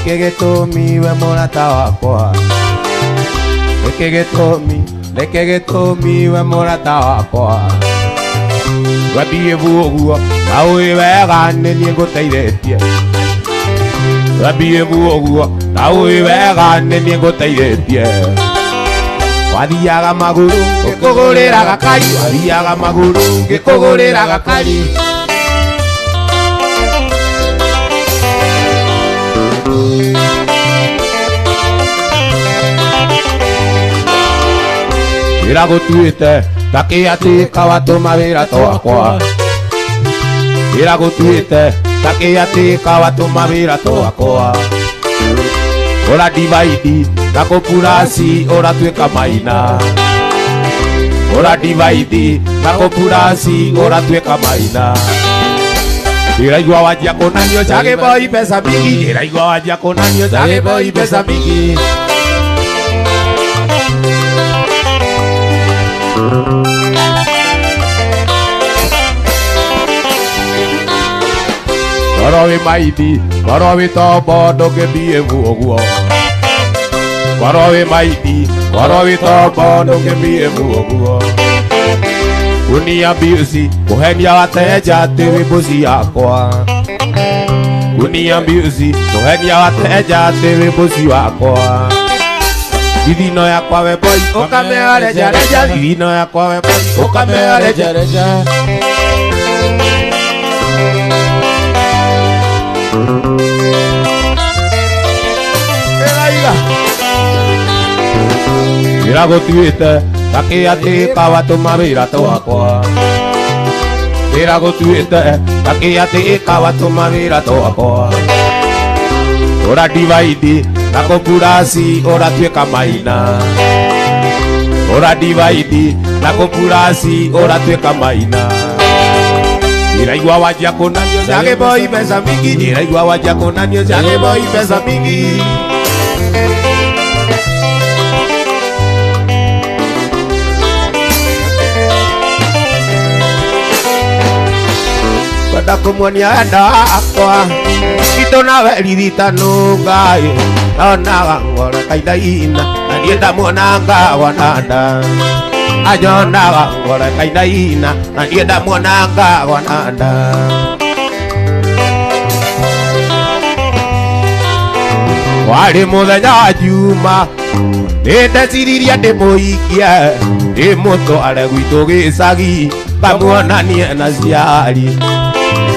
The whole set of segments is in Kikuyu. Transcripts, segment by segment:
Nĩkĩ gĩtũmi we mũrata wakwa? Nĩkĩ gĩtũmi, nĩkĩ gĩtũmi we mũrata wakwa? Wambie ũguo na ũĩ wega nĩ niĩ ngũteithĩtie. Wambie ũguo na ũĩ wega nĩ niĩ ngũteithĩtie. Wathiaga magũrũ ngĩkũgũrĩra gakari, wathiaga magũrũ ngĩkũgũrĩra gakari. Wĩra gũtuĩte takĩ atĩ kawatũma wĩra twakwa. Wĩra gũtuĩte takĩ atĩ kawatũma wĩra twakwa. Ũra divide na kũpurasi ũratuĩka maina. Ũra divide na kũpurasi ũratuĩka maina. Ndĩraigua wanjia kũnanio Chage boy pesa mingi. Ndĩraigua wanjia kũnanio Chage boy pesa mingi. Korwo wĩ maidi, korwo wĩ tombo ndũngĩbievu ũguo. Korwo wĩ maidi, korwo wĩ tombo ndũngĩbievu ũguo. Kunia mbiuci, kũhenia wateja atĩ wĩ mbuci yakwa. Kunia mbiuci, kũhenia wateja atĩ wĩ mbuci wakwa. Thithino yakwa we boy, ũkamea reja reja. Thithino yakwa we boy, ũkamea reja reja. Wĩra gũtuĩte takĩ atĩ kawatũma wĩra twakwa. Wĩra gũtuĩte takĩ atĩ kawatũma wĩra twakwa. Ũra divide na kũpurasi ũratuĩka maina. Ũra divide na kũpurasi ũratuĩka maina. Ndĩraigua wanjia kũnanio Chage boy pesa mingi. Ndĩraigua wanjia kũnanio Chage boy pesa mingi. Kwenda kũmuonia enda akwa itũ nawe ririkano Ngai onaga ngoro kainaina na niĩ ndamuona ngagwa nda. Anyonaga ngoro kainaina na niĩ ndamuona ngagwa nda. Warĩ mũthenya wa Juma nĩ ndeciririe ndĩmũikie ndĩmũtware gwitũ gĩcagi ngamuonanie na ciari.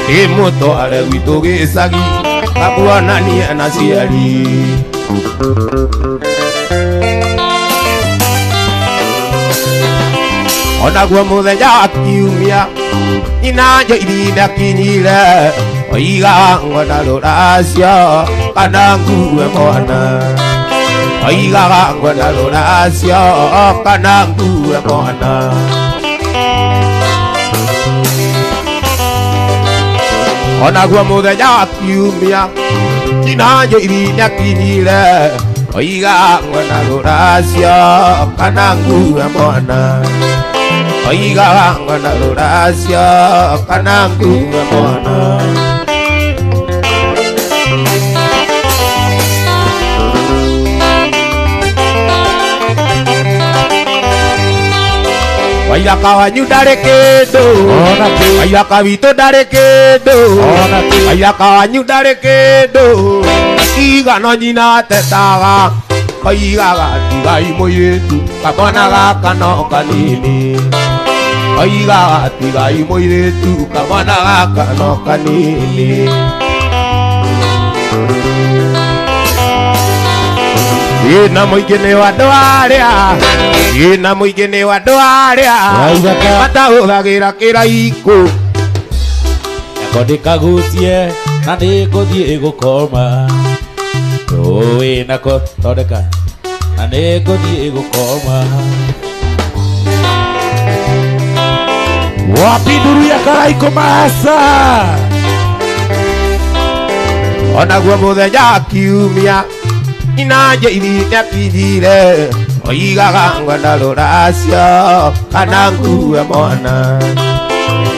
Ndĩmũtware gwitũ gĩcagi ngamuonanie na ciari. Onaguo mũthenya wa kiumia nyina Njoiri nĩakinyire oigaga ngona rũracio kana ngue mwana. Oigaga ngona rũracio kana ngue mwana. Onaguo mũthenya wa kiumia nyina Njoiri nĩakinyire oigaga ngona rũracio kana ngue mwana. Oigaga ngona rũracio kana ngue mwana. Waithaka wanyu ndarĩ kĩndũ, waithaka witũ ndarĩ kĩndũ, waithaka wanyu ndarĩ kĩndũ. Igano nyina atetaga oigaga tigai mũirĩtu kamwana gaka no kanini. Oigaga tigai mũirĩtu kamwana gaka no kanini. Ĩna mũingĩ nĩ wa andũ arĩa, ĩna mũingĩ nĩ wa andũ arĩa matahũthagĩra kĩraikũ. Nako ndĩkagucie na nĩngũthiĩ gũkoma. Rũĩ nako thondeka na nĩngũthiĩ gũkoma. Wapi nduru ya Karaikũ Mahasa? Onaguo mũthenya wa kiumia nyina Njoiri nĩakinyire oigaga ngona rũracio kana ngue mwana.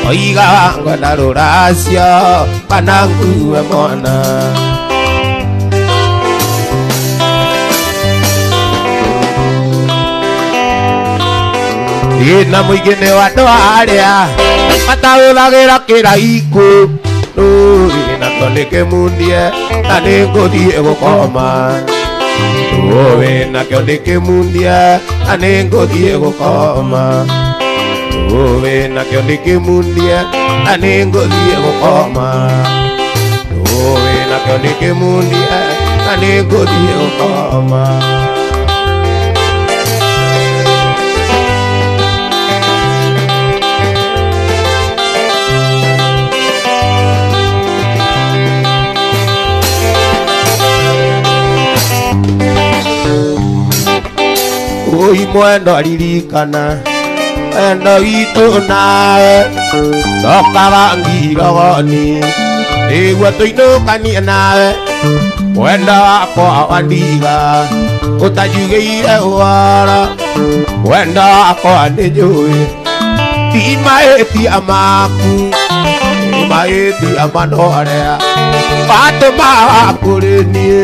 Oigaga ngona rũracio kana ngue mwana. Ina mũingĩ nĩ wa andũ arĩa matahũthagĩra kĩraikũ Ndũĩ nakĩo nĩkĩmunie na nĩngũthiĩ gũkoma Ndũĩ nakĩo nĩkĩmunie na nĩngũthiĩ gũkoma Ndũĩ nakĩo nĩkĩmunie na nĩngũthiĩ gũkoma Ndũĩ nakĩo nĩkĩmunie na nĩngũthiĩ gũkoma Oi mwendo ririkana wendo witũ nawe ndokaga ngirogoni nĩguo tũinũkanie nawe mwendo wakwa wandiga ũtanjugĩire ũhoro mwendo wakwa nĩnjũĩ ti mahĩtia maku nĩ mahĩtia manorĩa watũmaga kũrĩ niĩ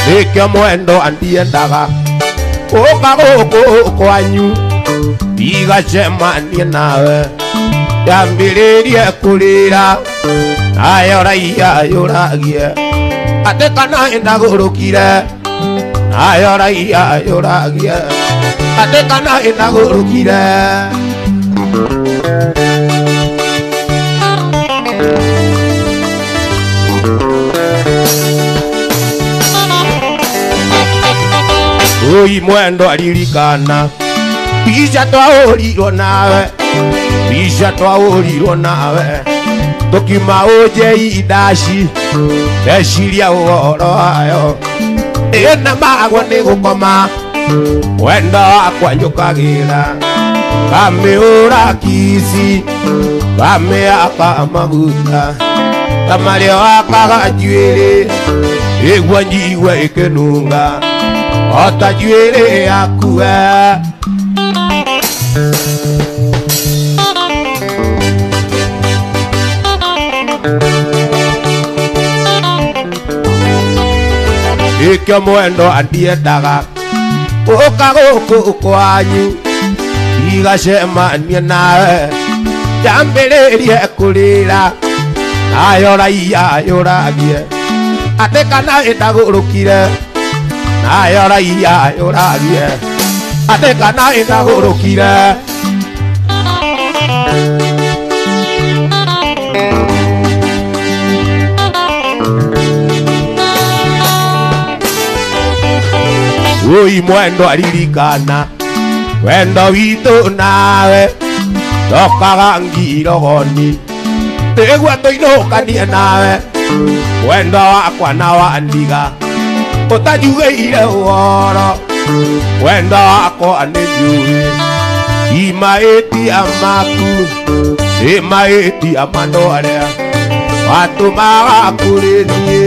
Nĩkĩo mwendo andiendaga ũka gũkũ kwanyu ndigacemanie nawe yambĩrĩrie kũrĩra nayo raia yũragie atĩ kana ĩndagũrũkire nayo raia yũragie atĩ kana ĩndagũrũkire Oi mwendo aririkana mbica twahũrirwo nawe mbica twahũrirwo nawe tũkiuma ũnjei ndaci ndeciria ũhoro wayo ĩna magwo nĩ gũkoma mwendo wakwa njũkagĩra ngamĩhũra kici ngamĩhaka maguta ta marĩa wakaga njuĩrĩ ĩguo njigue ĩkĩnunga ota njuĩrĩ yaku we Nĩkĩo mwendo andiendaga ũka gũkũ kwanyu ndigacemanie nawe njambĩrĩrie kũrĩra nayo raia yũragie atĩ kana ĩndagũrũkire nayo raia yũragie atĩ kana ĩndagũrũkire Oi mwendo aririkana wendo witũ nawe ndokaga ngirogoni nĩguo tũinũkanie nawe mwendo wakwa na wandiga ũtanjugĩire ũhoro mwendo wakwa nĩ njũĩ ti mahĩtia maku nĩ mahĩtia ma andũ arĩa watũmaga kũrĩ niĩ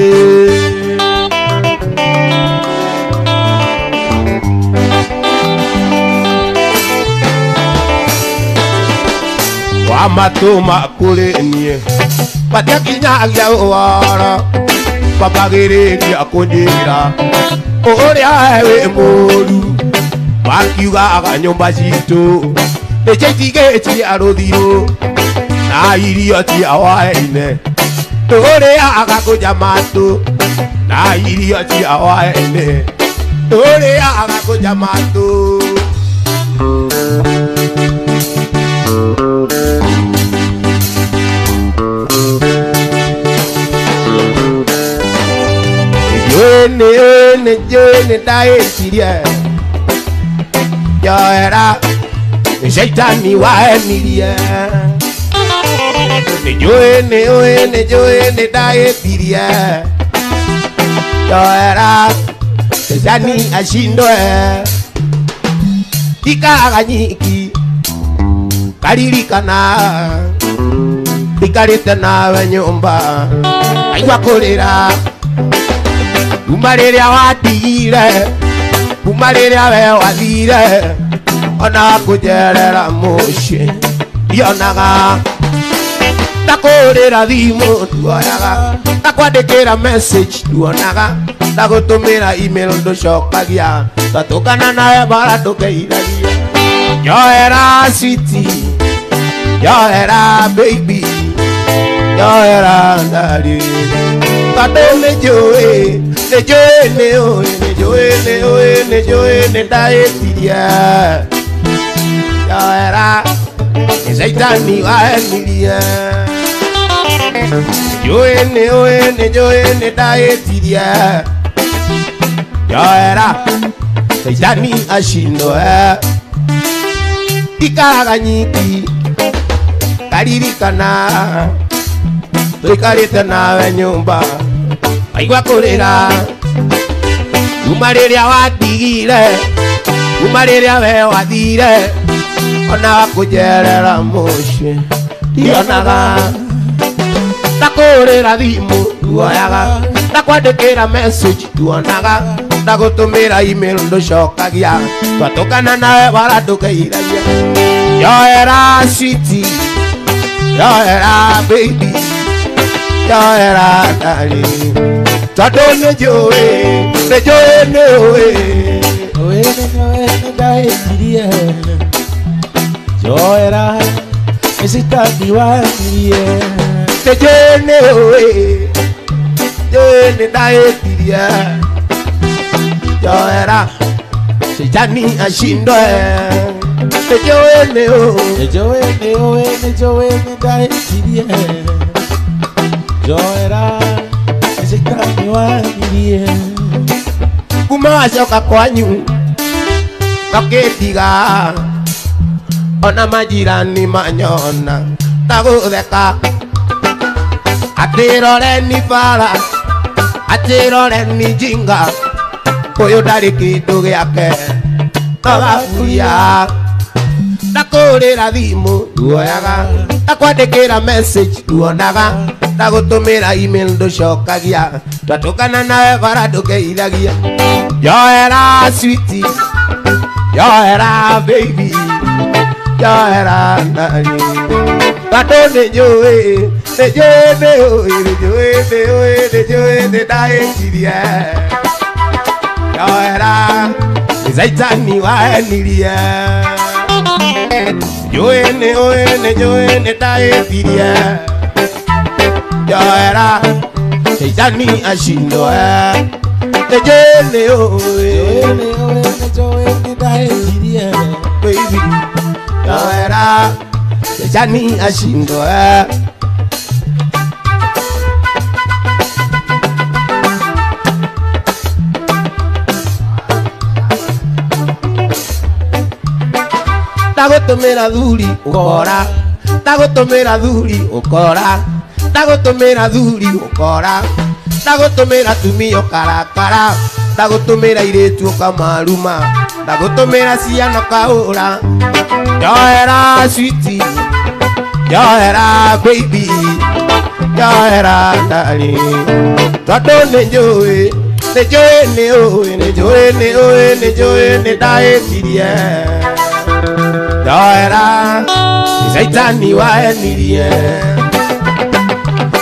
Wamatũma kũrĩ niĩ matiakinyagia ũhoro mambagĩrĩria kũnjĩra ũrĩa wĩ mũũru makiugaga nyũmba citũ nĩcio itigĩtie rũthirũ na irio cia hwaĩ-inĩ tũrĩaga kũnja matũ na irio cia hwaĩ-inĩ tũrĩaga kũnja matũ Nĩ ndaĩtirie njoera nĩ caitani waenirie nĩ njũĩ nĩ ũĩ nĩ njũĩ nĩ ndaĩtirie njoera caitani acindwe ndikaga nyiki karirikana ndikarĩte nawe nyũmba ngaigua kũrĩra kuma rĩrĩa watigire kuma rĩrĩa we wathire ona kũnjerera mũciĩ ndionaga. Ndakũhũrĩra thimũ nduoyaga, ndakwandĩkĩra message nduonaga, ndagũtũmĩra email ndũcokagia, twatũngana nawe bara ndũngeithagia. Njohera sweetie, njohera baby, njohera darling. Tondũ nĩnjũĩ, nĩnjũĩ nĩũĩ, nĩnjũĩ nĩũĩ, nĩnjũĩ nĩndahĩtirie. Njohera nĩ caitani wahenirie. Nĩnjũĩ nĩũĩ, nĩnjũĩ nĩndahĩtirie. Njohera caitani acindwe. Ikaraga nyiki karirikana tũikarĩte nawe nyũmba waigua kũrĩra kuma rĩrĩa watigire kuma rĩrĩa we wathire ona wakũnjerera mũciĩ ndionaga. Ndakũhũrĩra thimũ nduoyaga, ndakwandĩkĩra message nduonaga, ndagũtũmĩra email ndũcokagia, twatũngana nawe wala ndũngeithagia. Njohera sweetie, njohera baby, njohera darling. Tondũ nĩnjũĩ, nĩnjũĩ nĩũĩ, Ũĩ nĩnjũĩ nĩndahĩtirie. Njohera nĩ caitani wahenirie. Nĩnjũĩ nĩũĩ, nĩnjũĩ nĩndahĩtirie. Njohera caitani acindwe. Nĩnjũĩ nĩũĩ, Nĩnjũĩ nĩũĩ, nĩnjũĩ nĩndahĩtirie. Njohera nĩ caitani wahenirie. Kuma wacoka kwanyu ndũkĩndiga ona majirani manyona ndagũtheka. Atĩ roreni bara, atĩ roreni jinga, ũyũ ndarĩ kĩndũ gĩake no gaburia. Ndakũhũrĩra thimũ nduoyaga, ndakwandĩkĩra message nduonaga, ndagũtũmĩra email ndũcokagia, twatũngana nawe bara ndũngeithagia. Njohera sweetie, njohera baby, njohera darling. Tondũ nĩnjũĩ, nĩnjũĩ nĩũĩ, nĩnjũĩ nĩũĩ, nĩnjũĩ nĩndahĩtirie. Njohera nĩ caitani wahenirie. Nĩnjũĩ nĩũĩ, nĩnjũĩ nĩndahĩtirie. Njohera caitani acindwe. Nĩnjũĩ nĩũĩ, Nĩnjũĩ nĩũĩ, nĩnjũĩ nĩndahĩtirie. baby, njohera caitani acindwe. Ndagũtũmĩra thuri ũkora, ndagũtũmĩra thuri ũkora, ndagũtũmĩra thuri ũkora, ndagũtũmĩra tumia ũkarakara, ndagũtũmĩra airĩtu ũkamaruma, ndagũtũmĩra ciana ũkaũra. Njohera sweetie, njohera baby, njohera darling. Tondũ nĩnjũĩ, nĩnjũĩ nĩũĩ, nĩnjũĩ nĩũĩ, nĩnjũĩ nĩndahĩtirie. Njohera nĩ caitani wahenirie.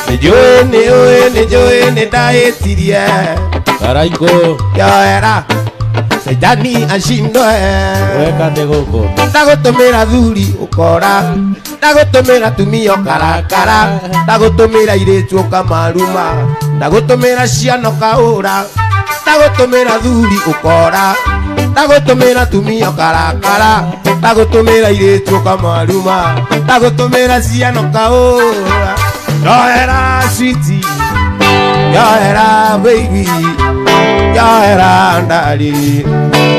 Nĩnjũĩ nĩũĩ, nĩnjũĩ nĩndahĩtirie. Karaikũ Njohera caitani acindwe. weka ndĩ gũkũ. Ndagũtũmĩra thuri ũkora, ndagũtũmĩra tumia ũkarakara, ndagũtũmĩra airĩtu ũkamaruma, ndagũtũmĩra ciana ũkaũra, ndagũtũmĩra thuri ũkora, ndagũtũmĩra tumia ũkarakara, ndagũtũmĩra airĩtu ũkamaruma, ndagũtũmĩra ciana ũkaũra. Njohera sweetie, njohera baby, njohera darling.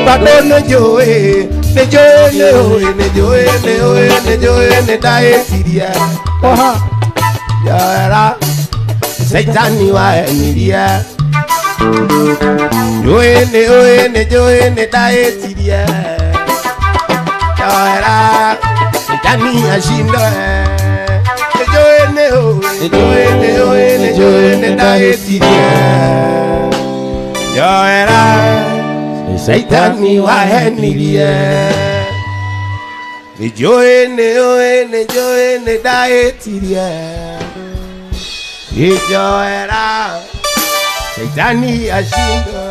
Tondũ nĩnjũĩ, nĩnjũĩ nĩũĩ, nĩnjũĩ nĩũĩ, nĩnjũĩ nĩndahĩtirie. Njohera caitani wahenirie. Njũĩ nĩũĩ, nĩnjũĩ nĩndahĩtirie. Njohera caitani acindwe. Nĩnjũĩ nĩũĩ, nĩnjũĩ nĩũĩ, nĩnjũĩ nĩndahĩtirie. Njohera Nĩ caitani wahenirie. Nĩ njũĩ nĩ njũĩ nĩ ndahĩtirie Njoera Shaitani ashindwe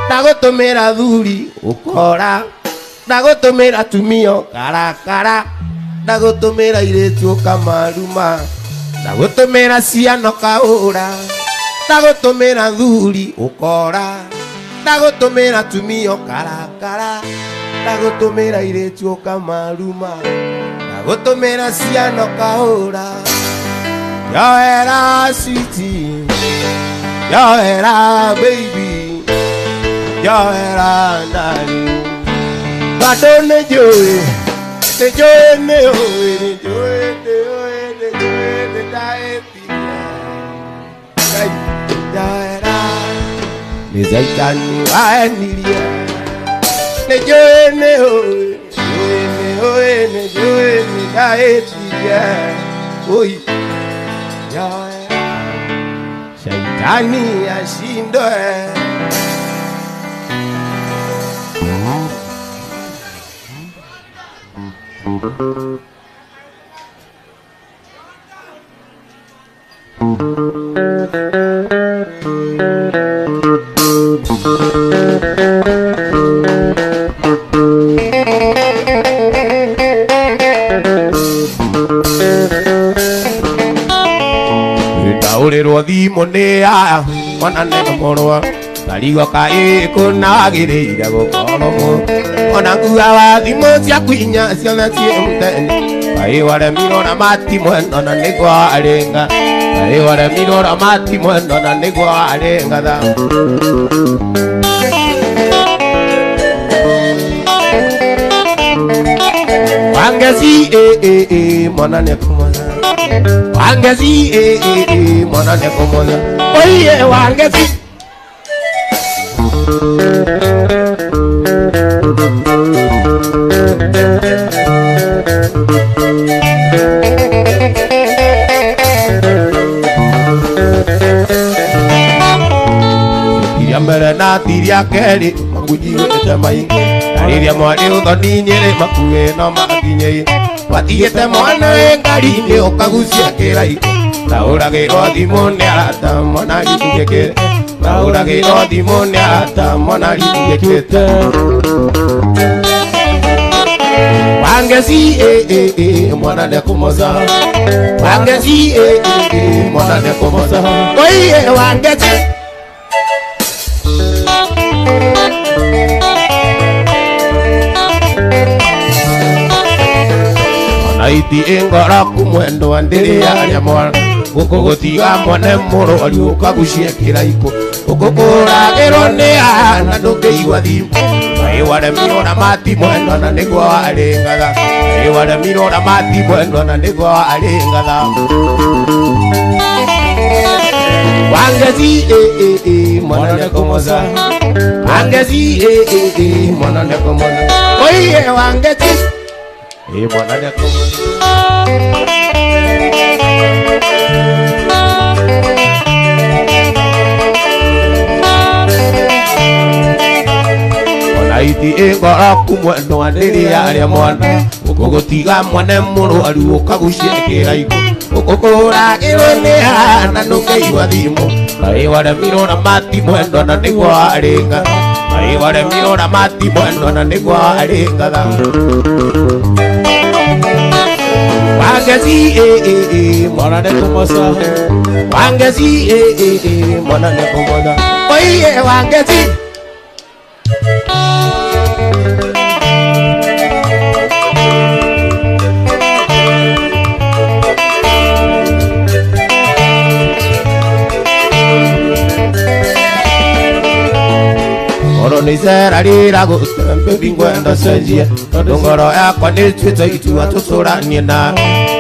Ndagũtũmĩra thuri ũkora Ndagũtũmĩra atumia ũkarakara Ndagũtũmĩra airĩtu ũkamaruma Ndagũtũmĩra ciana ũkaũra Ndagũtũmĩra thuri ũkora Ndagũtũmĩra atumia ũkarakara Ndagũtũmĩra airĩtu ũkamaruma Ndagũtũmĩra ciana ũkaũra Njoera sweetie Njoera baby Njoera darling Bado nĩ njũĩ nĩ njũĩ nĩ ũĩ nĩ njũĩ nĩ ũĩ nĩ njũĩ nĩ ndahĩtirie Ngai njoera nĩ Shaitani wahenirie Nĩ njũĩ nĩ ũĩ nĩ ũĩ nĩ njũĩ nĩ ndahĩtirie Oi njoera Shaitani ashindwe Ndaũrĩrwo thimũ nĩ aya mwana nĩ mũrũa Ndarigwo kaĩ kũnagĩrĩire gũkorwo mũ Ona ngua wa thimũ ciaku inya ciothe ciĩ mũtene Kaĩ waremirwo na matimũ ĩno na nĩguo arĩnga Kaĩ waremirwo na matimũ ĩno na nĩguo arĩnga tha Wangeci mwana nĩekũmona Wangeci mwana nĩekũmona Oiye Wangeci Tiria mbere na tiria kerĩ makunjiguĩte maingĩ na rĩrĩa mwarĩ ũthoni nyĩrĩ makuĩ no makinyĩire watigĩte mwana wĩ ngari-inĩ ũkagucia kĩraikũ Ndahũragĩrwo thimũ nĩ arata mwana gĩkĩte Ndahũragĩrwo thimũ nĩ arata mwana gĩkĩte Wangeci mwana nĩekũmoca Wangeci mwana nĩekũmoca Oiye Wangeci Ona iti ingoroku mwendwa ndĩrĩ yaria mwana Gũkũgũtiga mwana mũrwaru ũkagucia kĩraikũ Ũkũkũragĩrwo nĩ ana ndũngĩigua thimũ Kaĩ waremirwo na matimũ ĩno na nĩguo warĩngatha Kaĩ waremirwo na matimũ ĩno na nĩguo warĩngatha Wangeci mwana nĩekũmoca Wangeci mwana nĩekũmoca Oiye Wangeci mwana nĩekũmoca Ona iti ingoroku mwendwa ndĩrĩ yaria mwana Ũkũgũtiga mwana mũrwaru ũkagucia kĩraikũ Ũkũkũragĩrwo nĩ ana ndũngĩigua thimũ Kaĩ waremirwo na matimũ ĩno na nĩguo warĩngatha Kaĩ waremirwo na matimũ ĩno na nĩguo warĩngatha Wangeci mwana nĩekũmoca Wangeci mwana nĩekũmoca Oiye Wangeci Oro nĩ icera rĩragũte baby ngwenda cenjie Tondũ ngoro yakwa nĩtuĩte itua tũcũranie na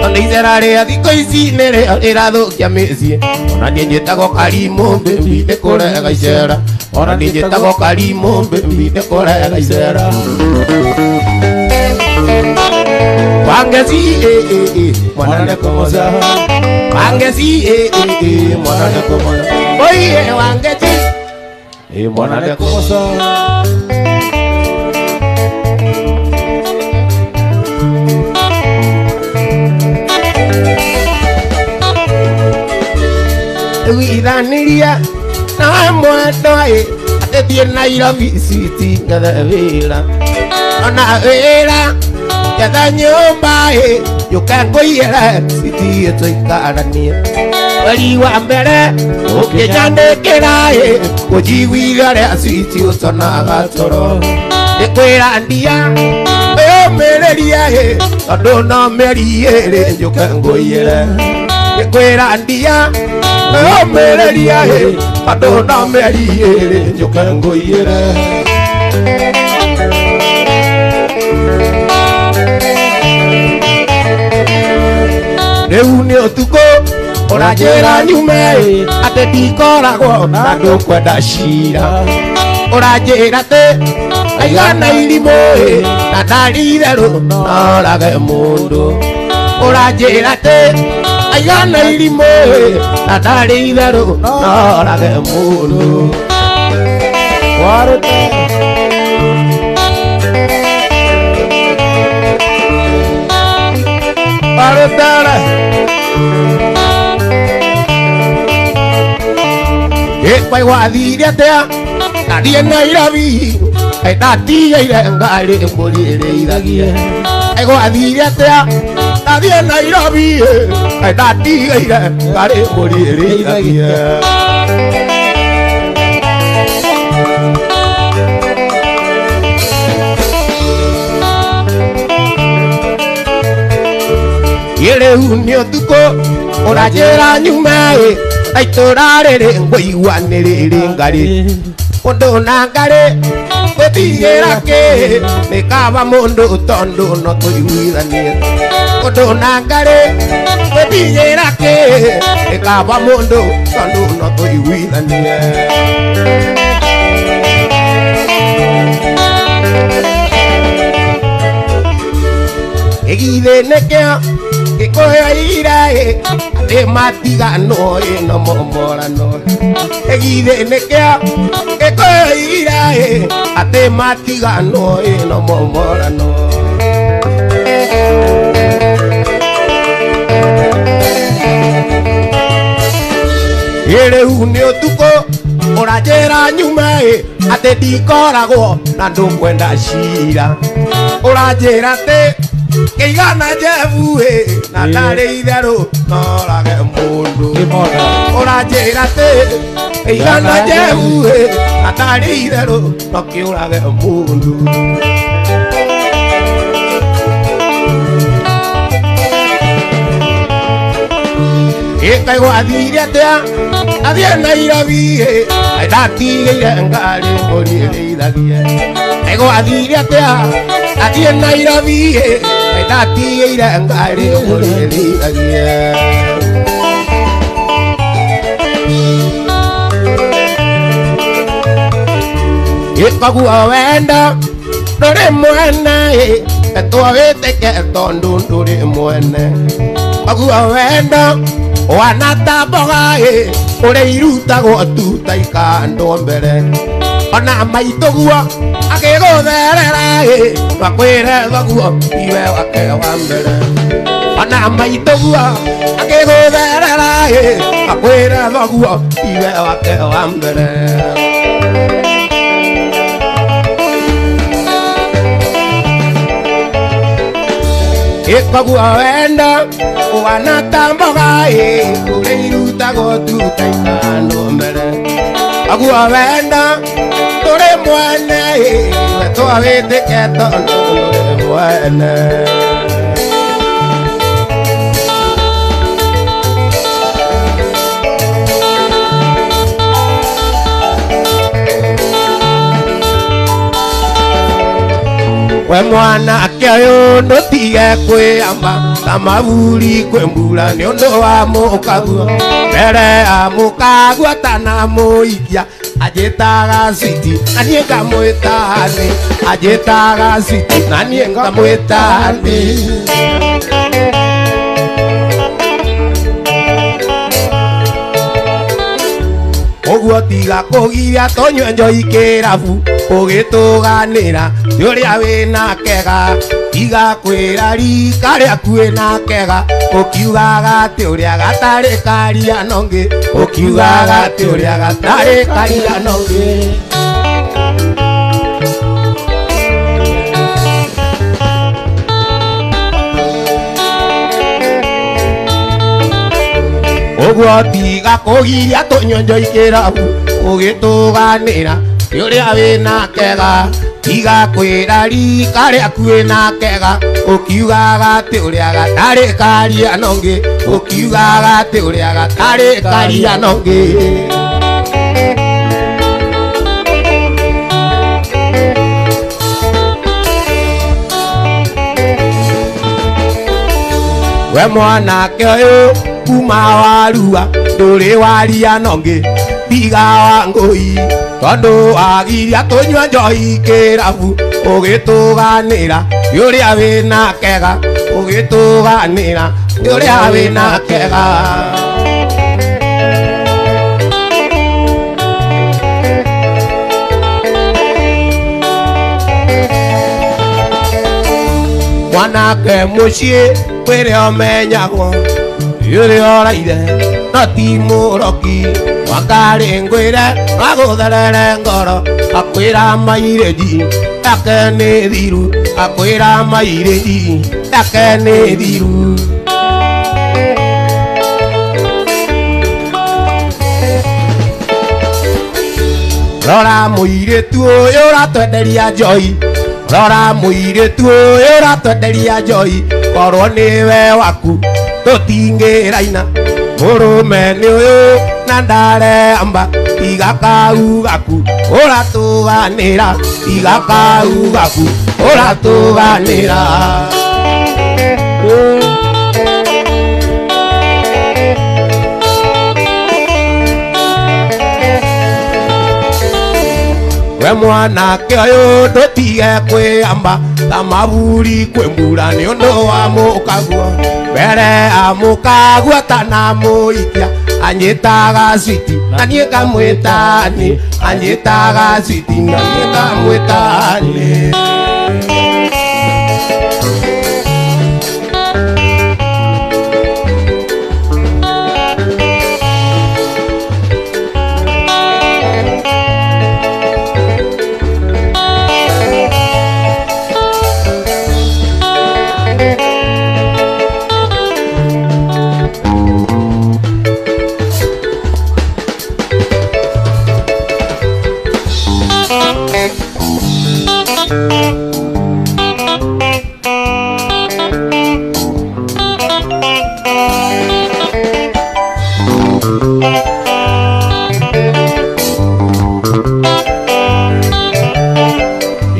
Tondũ icera rĩa thikũ ici nĩrĩo rĩrathũkia mĩciĩ Ona niĩ njĩtagwo Karimũ baby nĩkũrega icera Ona niĩ njĩtagwo Karimũ baby nĩkũrega icera Wangeci mwana nĩekũmoca Wangeci mwana nĩekũmoca Oiye Wangeci mwana nĩekũmoca Twaiguithanirie na mwendwa atĩ thiĩ Nairobi city ngethe wĩra ona wĩra ngetha nyũmba yũke ngũiyĩre city tũikaranie mweri wa mbere ũkĩnjandĩkĩra kũnjiguithia ũrĩa city ũconaga toro nĩkwĩra ndia wĩyũmĩrĩrie tondũ no mĩeri ĩĩrĩ njũke ngũiyĩre nĩkwĩra ndia wĩyũmĩrĩrie tondũ no mĩeri ĩĩrĩ njũke ngũiyĩre. Rĩu nĩ ũtukũ ũranjĩra nyume atĩ ndikoragwo na ndũkwenda cira ũranjĩra atĩ aigana irimũ na ndarĩ itherũ norage mũndũ ũranjĩra atĩ aigana irimũ na ndarĩ itherũ norage mũndũ. Warutara Kwaigwathire atĩa ndathiĩ Nairobi ndatigĩire ngari mbũri ĩrĩithagie aigwathire atĩa ndathiĩ Nairobi ndatigĩire ngari mbũri ĩrĩithagie. Rĩu nĩ ũtukũ ũranjĩra nyume na itũra rĩrĩ ngũigua nĩ rĩrĩ ngarĩ mũndũ na ngarĩ gũtigĩra kĩ nĩ kaba mũndũ tondũ no tũiguithanie mũndũ na ngarĩ gũtigĩra kĩ nĩ kaba mũndũ tondũ no tũiguithanie. Gĩgithĩ nĩkĩo gĩkũyoire atĩ matigano ĩno momorano gĩgithĩ nĩkĩo gĩkũyoire atĩ matigano ĩno momorano. Rĩu nĩ ũtukũ ũranjĩra nyume atĩ ndikoragwo na ndũkwenda cira ũranjĩra atĩ kĩigana njebu na ndarĩ itherũ norage mũndũ ũranjĩra atĩ kĩigana njebu na ndarĩ itherũ no kĩũrage mũndũ. Ĩkaigwathire atĩa athiĩ Nairobi ndatigĩire ngari mbũri ĩrĩithagie aigwathire atĩa athiĩ Nairobi ndatigĩire ngari mbũri ĩrĩithagie. Ĩkoguo wendo ndũrĩ mwene etwo wĩtĩke tondũ ndũrĩ mwene koguo wendo wana ta mboga ũrĩa irutagwo tu ta ikandwo mbere ona maitũguo akĩgũtherera makwĩre thoguo tiwe wake wa mbere ona maitũguo akĩgũtherera makwĩre thoguo tiwe wake wa mbere. Ĩkoguo wendo wana ta mboga ũrĩa irutagwo tu ta ikandwo mbere koguo wendo ndũrĩ mwene wetwo wĩtĩke tondũ ndũrĩ mwene. We mwanake ũyũ ndũtige kwĩamba ta maburi kwĩ mbura nĩ ũndũ wa mũkaguo mbere ya mũkaguo atanamũikia anjĩtaga citi na niĩ ngamwĩta thĩ anjĩtaga citi na niĩ ngamwĩta thĩ. Ũguo tiga kũgiria tũnyue njohi kĩrabu ũgĩtũganĩra ti ũrĩa wĩna kega Tiga kwĩra rika rĩaku wĩna kega ũkiugaga atĩ ũrĩa gatarĩ karia nongĩ ũkiugaga atĩ ũrĩa gatarĩ karia nongĩ. Ũguo tiga kũgiria tũnyonjo ikĩrabu ũgĩtũganĩra nĩ ũrĩa wĩna kega tiga kwĩra rika rĩaku wĩna kega ũkiugaga atĩ ũrĩa gatarĩ karia nongĩ ũkiugaga atĩ ũrĩa gatarĩ karia nongĩ. We mwanake ũyũ kuma warua ndũrĩ waria nongĩ tiga wa ngũi tondũ wagiria tũnyua njohi kĩrabu ũgĩtũganĩra nĩ ũrĩa wĩna kega ũgĩtũganĩra nĩ ũrĩa wĩna kega. Mwanake mũciĩ kwĩrĩa ũmenyagwo ũrĩa ũraire no ti mũroki wakarĩ ngwĩre agũtherere ngoro akwĩra mairĩji yake nĩ thiru akwĩra mairĩji yake nĩ thiru. Rora mũirĩtu ũyũ ũratwenderia njohi rora mũirĩtu ũyũ ũratwenderia njohi korwo nĩwe waku tũtingĩraina mũrũme nĩ ũyũ na ndareamba tiga kau gaku ũratũganĩra tiga kau gaku ũratũganĩra. We mwanake ũyũ ndũtige kwĩamba ta maburi kwĩ mbura nĩ ũndũ wa mũkaguo mbere amũkaguo tanamũikia anyitaga switi na niĩ ngamwĩtani anyitaga switi na niĩ ngamwĩtani.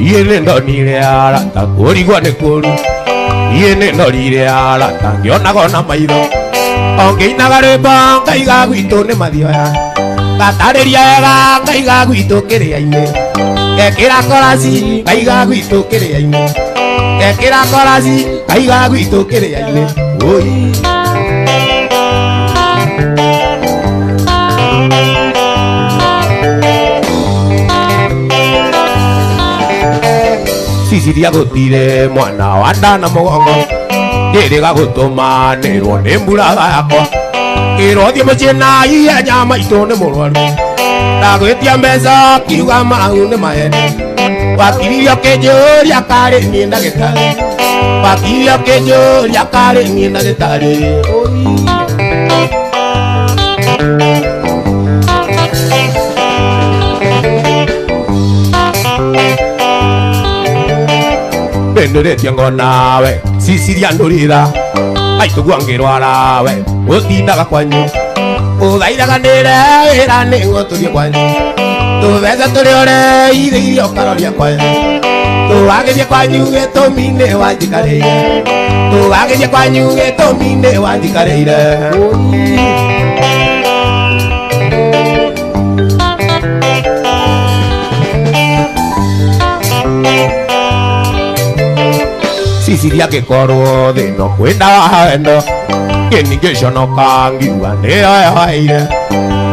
Iĩ nĩ ndonire arata kũrigwo nĩ kũru iĩ nĩ ndorire arata ngĩonaga ona maitho o ngĩinaga rwĩmbo ngaiga gwitũ nĩ mathioya ngatarĩria wega ngaiga gwitũ kĩrĩa-inĩ ngekĩra koraci ngaiga gwitũ kĩrĩa-inĩ ngekĩra koraci ngaiga gwitũ kĩrĩa-inĩ oi. Ciciria gũtire mwana wa nda na mũgongo njĩrĩga gũtũmanĩrwo nĩ mburaga yakwa kĩrwo thiĩ mũciĩ na ihenya maitũ nĩ mũrwaru ndagwĩtia mbeca kiuga mau nĩ maheni wakiririo kĩnjũria karĩ niĩ ndagĩtarĩ wakiririo kĩnjũria karĩ niĩ ndagĩtarĩ. Ndũrĩtie ngonawe Ciciria ndũrĩra aitũguo ngĩrwara we ũtindaga kwanyu ũthaithaga ndĩre wĩra nĩguo tũthiĩ kwanyu tũbeca tũrĩ ũreithĩirio ũkaroria kwanyu tũwagĩthiĩ kwanyu gĩtũmi nĩ wanjikarĩire tũwagĩthiĩ kwanyu gĩtũmi nĩ wanjikarĩire. Ciciria ngĩkorwo thĩno kwĩ ndawa wendo kĩni ngĩconoka ngiuga nĩyo yoeire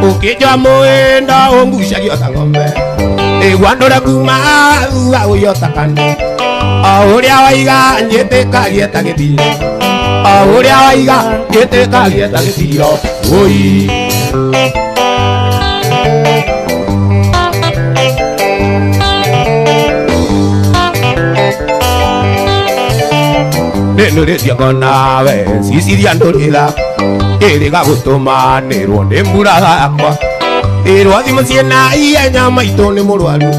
ũkĩnjwa mũĩndo ũngucagia ta ng'ombe ĩgua ndũre kuma thutha ũiyota kanua O ũrĩa waiga njĩtĩkagie ta gĩthiro O ũrĩa waiga njĩtĩkagie ta gĩthiro Oi Nĩnũrĩtie nawe ciciria ndũrĩra ĩrĩga gũtũmanĩrwo nĩ mbura yakwa ĩrwo thimũ ciĩna ihenya maitũ nĩ mũrwaru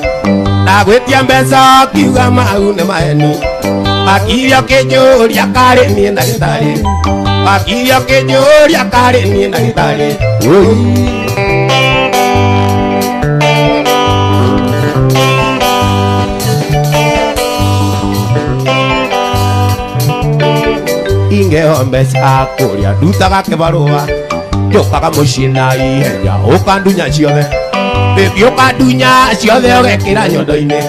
ndagwĩtia mbeca kiuga mau nĩ maheni wakiria ũkĩnjũria karĩ niĩ ndagĩtarĩ wakiria ũkĩnjũria karĩ niĩ ndagĩtarĩ Oi Ingeo mbeca kũrĩa ndutaga kĩbarũa njũkaga mũciĩ na ihenya ũkandunya ciothe Baby ũkandunya ciothe ũgekĩra nyondo-inĩ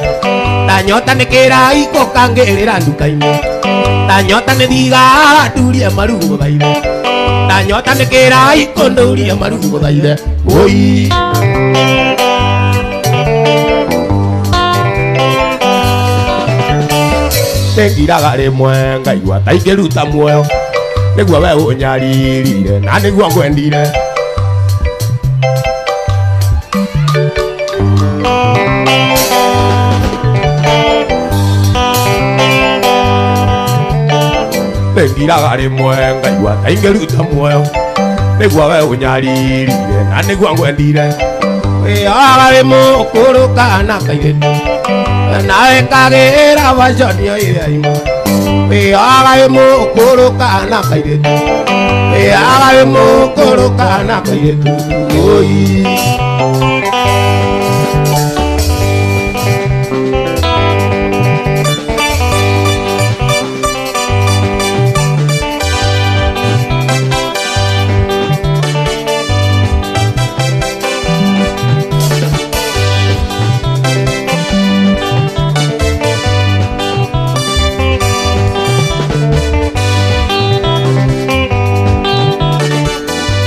Ndanyota nĩ kĩraiko kangĩrĩra nduka-inĩ Ndanyota nĩ thiga ndurie maru gũthaithe Ndanyota nĩ kĩraiko ndurie maru gũthaithe Oi Nĩngiraga rĩmwe ngaigua ta ingĩruta muoyo nĩguo we ũnyaririre na nĩguo ngwendire Nĩngiraga rĩmwe ngaigua ta ingĩruta muoyo nĩguo we ũnyaririre na nĩguo ngwendire Wĩyohaga wĩ mũkũrũ kana kairĩtu nawe kagĩra waconio ĩrĩa ima wĩyohaga wĩ mũkũrũ kana kairĩtu wĩyohaga wĩ mũkũrũ kana kairĩtu Oi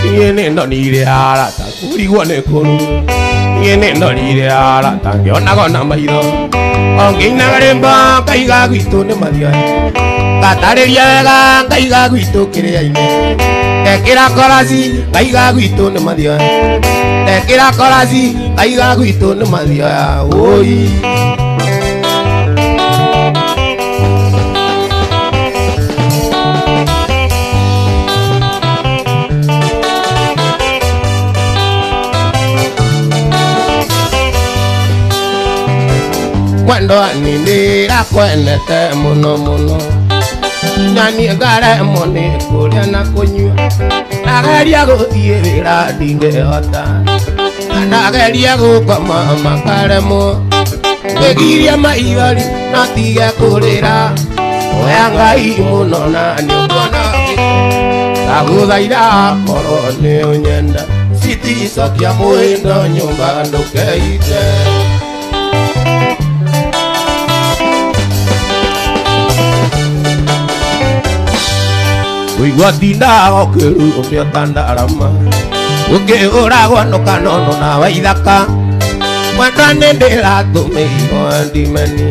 Niĩ nĩndonire arata kũrigwo nĩ kũru Niĩ nĩndonire arata ngĩonaga na maitho O ngĩinaga rwĩmbo ngaiga gwitũ nĩ mathioya Ngatarĩria wega ngaiga gwitũ kĩrĩa-inĩ Ndekĩra koraci ngaiga gwitũ nĩ mathioya Ndekĩra koraci ngaiga gwitũ nĩ mathioya Oi Mwendo ni ndĩrakwendete mũno mũno na niĩ ngaremwo nĩ kũrĩa na kũnyua ndageria gũthiĩ wĩra ndingĩhota ndageria gũkoma makaremwo ngĩgiria maithori no tige kũrĩra oya Ngai mũno na nĩũkuona ndagũthaitha korwo nĩ ũnyenda citicokia mwĩndo nyũmba ndũkeite Ũigua tindaga ũkĩrumio ta ndarama ũkĩhũragwo nũkanono na waithaka mwendwa nĩ ndĩratũmĩirwo ndimeni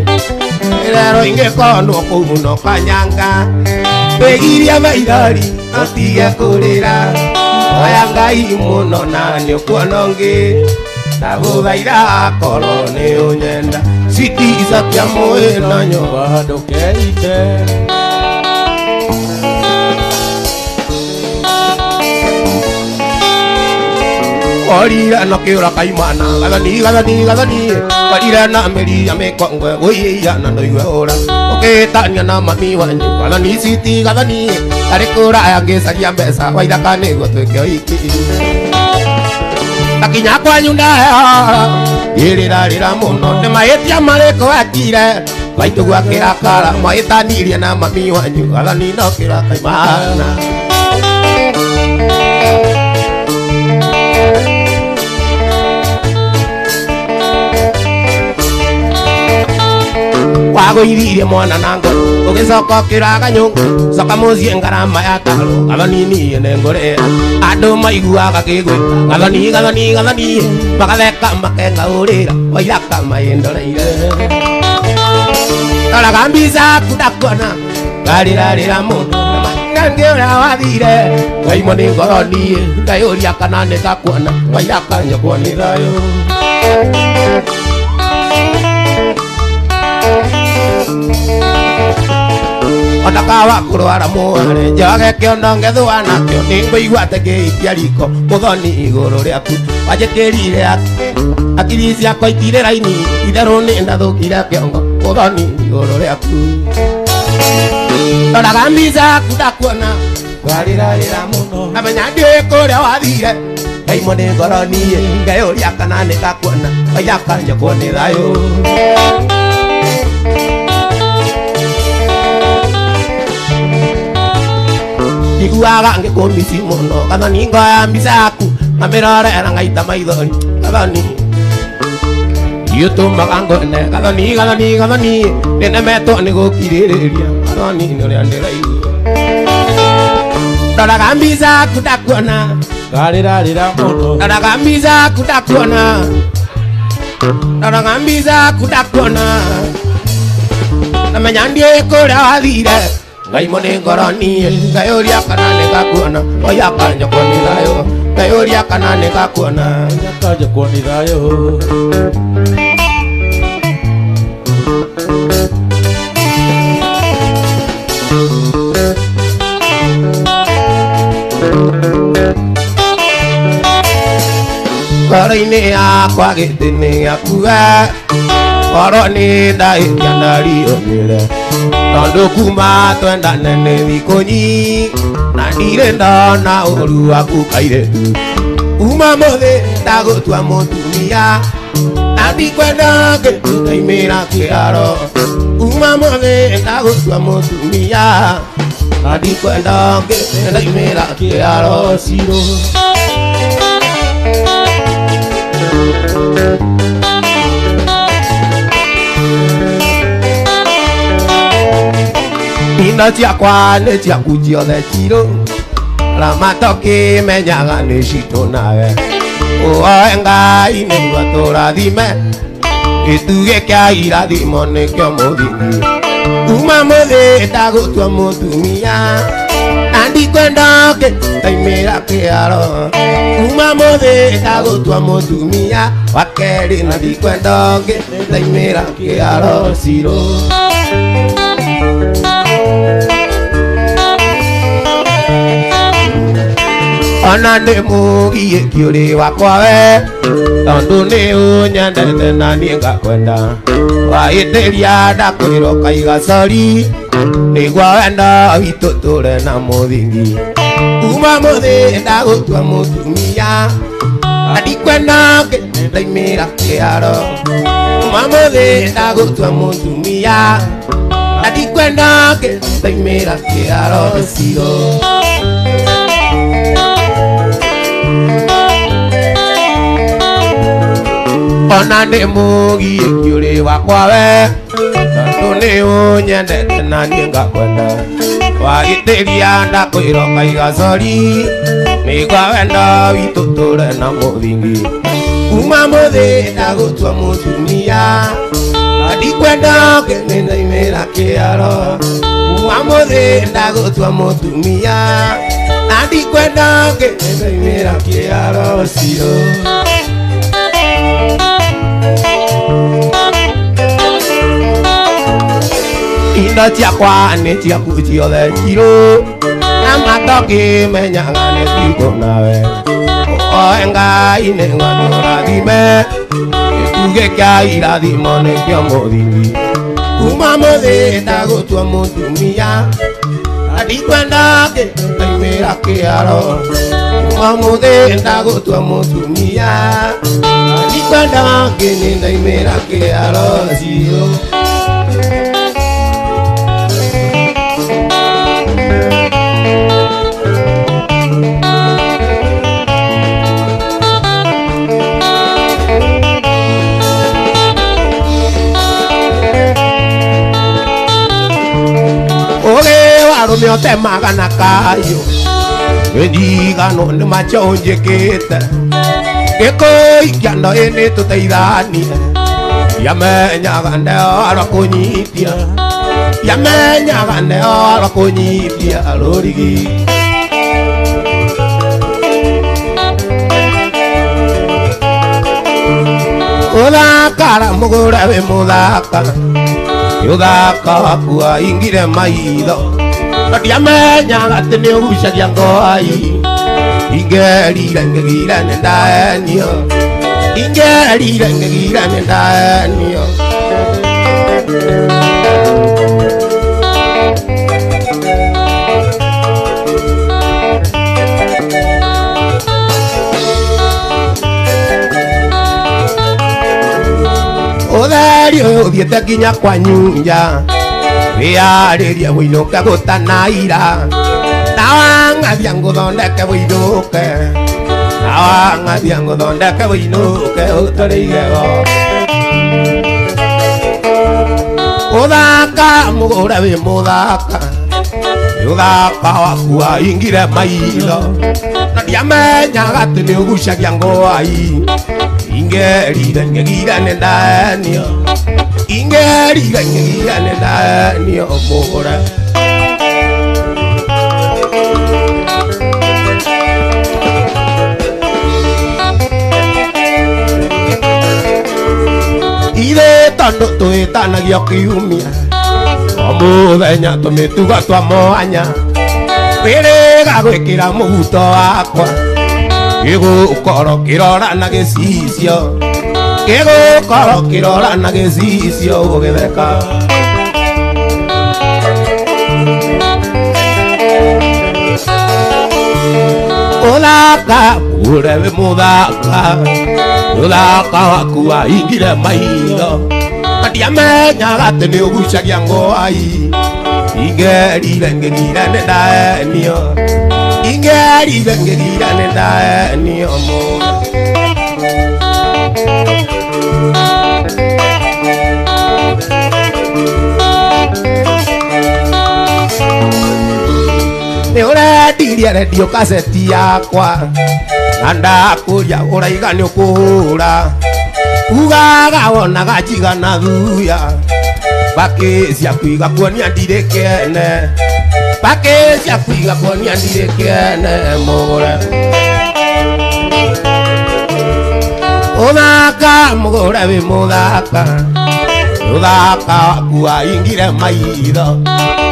rero ingĩkonwo kũu no kanyanga wĩgirie maithori ũtige kũrĩra oya Ngai mũno na nĩũkuona ũngĩ ndagũthaitha korwo nĩ ũnyenda citicokia mwĩno nyũmba ndũkeite Orira no kĩũra kaimana gathani gathani gathani orira na mĩri ya mĩkongwe ũiya na ndũigue ũra ũkĩtania na mami wanyu gathani citi gathani arĩ kũraya ngĩcaria mbeca waithaka nĩguo twĩke ũhiki takinya kwanyu ndahera ngĩrĩrarĩra mũno nĩ mahĩtia marĩkũ wekire maitũguo akĩrakara mahĩtanirie na mami wanyu gathani no kĩũra kaimana Wagũithirie mwana na ngoro ũgĩcoka ũkĩraga nyũngũ coka mũciĩ ngarama ya taro gathani niĩ nĩngũrĩa andũ maiguaga ngĩgwĩta gathani gathani gathani magatheka makengaũrĩra waithaka maĩndoreire Ndoraga mbica yaku ndakuona ngarĩrarĩra mũno nangĩ ũrĩa wathire ngaimwo nĩ ngoro niĩ ngayũria kana nĩ ngakuona wairakanyokwo nĩ thayũ. Ona kawa kũrwara mware njage kĩondo ngethũa nakĩo nĩngũigua atĩ ngĩikia riko mũthoni igũrũ rĩaku wanjĩkĩrire akiri ciakwa itirĩ raini itherũ nĩ ndathũkire kĩongo mũthoni igũrũ rĩaku. Ndoraga mbica yaku ndakuona ngarĩrarĩra mũno ngamenya ndiũĩ kũrĩa wathire ngaimwo nĩ ngoro niĩ ngeyũria kana nĩ ngakuona wairakanyokwo nĩ thayũ. Njiguaga ngĩkũmici mũno gathoni ngoya mbica yaku ngamĩrorera ngaita maithori gathoni gĩtũmaga ngone gathoni gathoni gathoni nĩnemetwo nĩ gũkirĩrĩria gathoni nĩ ũrĩa ndĩraigua. Ndoraga mbica yaku ndakuona ngarĩrarĩra mũno ndoraga mbica yaku ndakuona ndoraga mbica yaku ndakuona namenya ndiũĩ kũrĩa wathire ngaimwo nĩ ngoro niĩ ngayũria kana nĩ ngakuona wairakanyokwo nĩ thayũ ngayũria kana nĩ ngakuona wairakanyokwo nĩ thayũ. Ngoro-inĩ yakwa gĩtĩ nĩ gĩaku we ngoro nĩ ndahĩtia ndariũngĩre tondũ kuma twendane nĩ thikũ nyingĩ na ndirĩ ndona ũru waku kairĩtu. Uma mũthĩ ndagũtua mũtumia na ndikwenda ngĩtu ndaimĩra kĩharo. Uma mũthĩ ndagũtua mũtumia na ndikwenda ngĩtu ndaimĩra kĩharo cirũ. Indo ciakwa nĩ ciaku ciothe cirũ ramata ũkĩmenyaga nĩ citũ nawe ũhoe Ngai nĩguo tũrathime gĩtugĩ kĩa irathimo nĩkĩo mũthingi. Uma mũthĩ ndagũtua mũtumia na ndikwenda ũngĩ ndaimĩra kĩharo. Uma mũthĩ ndagũtua mũtumia wa kerĩ na ndikwenda ũngĩ ndaimĩra kĩharo cirũ. Ona nĩ mũgiĩki ũrĩ wakwa we tondũ nĩ ũnyendete na niĩ ngakwenda wahĩtĩria ndakwĩra ũkaiga sori nĩguo wendo witũ tũre na mũthingi. Uma mũthĩ ndagũtua mũtumia na ndikwenda ũngĩ ndaimĩra kĩharo. Uma mũthĩ ndagũtua mũtumia na ndikwenda ũngĩ ndaimĩra kĩharo cirũ. Ona nĩ mũgiĩki ũrĩ wakwa we tondũ nĩ ũnyendete na niĩ ngakwenda wahĩtĩria ndakwĩra ũkaiga sori nĩguo wendo witũ tũre na mũthingi. Uma mũthĩ ndagũtua mũtumia na ndikwenda ũngĩ nĩ ndaimĩra kĩharo. Uma mũthĩ ndagũtua mũtumia na ndikwenda ũngĩ nĩ ndaimĩra kĩharo cirũ. Indo ciakwa nĩ ciaku ciothe cirũ na matokĩmenyaga nĩ citũ nawe ũhoe Ngai nĩguo tũrathime gĩtugĩ kĩa irathimo nĩkĩo mũthingi. Uma mũthĩ ndagũtua mũtumia na ndikwenda ũngĩ ndaimĩra kĩharo. Uma mũthĩ ndagũtua mũtumia na ndikwenda ũngĩ nĩ ndaimĩra kĩharo cirũ. Ũgĩ wa arũme ũtemaga na kayũ wĩndigano nĩ macho njĩkĩte gĩkũikia ndo ĩ nĩ tũteithanie Ndiamenyaga ndeorwo kũnyitia ndiamenyaga ndeorwo kũnyitia rũrigi Uthakara mũgũre wĩ mũthaka ũthaka waku waingire maitho no ndiamenyaga atĩ nĩ ũgucagia ngoi ingerire ngĩgire nĩ ndaenio ingerire ngĩgire nĩ ndaenio Ũtheri ũyũ ũthiĩte nginya kwa nyunja wĩyarĩrie wũinũke gũtanaira nawang'athia ngũthondeke wũinũke nawang'athia ngũthondeke wũinũke ũtũrĩ igego Ũthaka mũgũre wĩ mũthaka ũthaka waku waingire maitho na ndiamenyaga atĩ nĩ ũgucagia ngũai ingerire ngĩgire nĩ ndaenio ingerire ngĩgire nĩ ndaenio mũgũre Ithe tondũ twĩtanagio kiumia o mũthenya tũmĩtugo twa mwanya wĩrĩga gwĩkĩra mũhuto wakwa gĩgũkorwo kĩrora na gĩcicio gĩgũkorwo kĩrora na gĩcicio ũgĩtheka Ũthaka mũgũre wĩ mũthaka ũthaka waku waingire maitho na ndiamenyaga atĩ nĩ ũgucagia ngũai ingerire ngĩgire nĩ ndaenio ingerire ngĩgire nĩ ndaenio mũno Nĩ ũrendirie rendio kaseti yakwa na ndakũria ũraiga nĩ ũkũhũra ugaga wonaga njigana thuya bakĩ ciaku igakuonia ndirĩ kĩene bakĩ ciaku igakuonia ndirĩ kĩene mũgũre Ũthaka mũgũre wĩ mũthaka ũthaka waku waingire maitho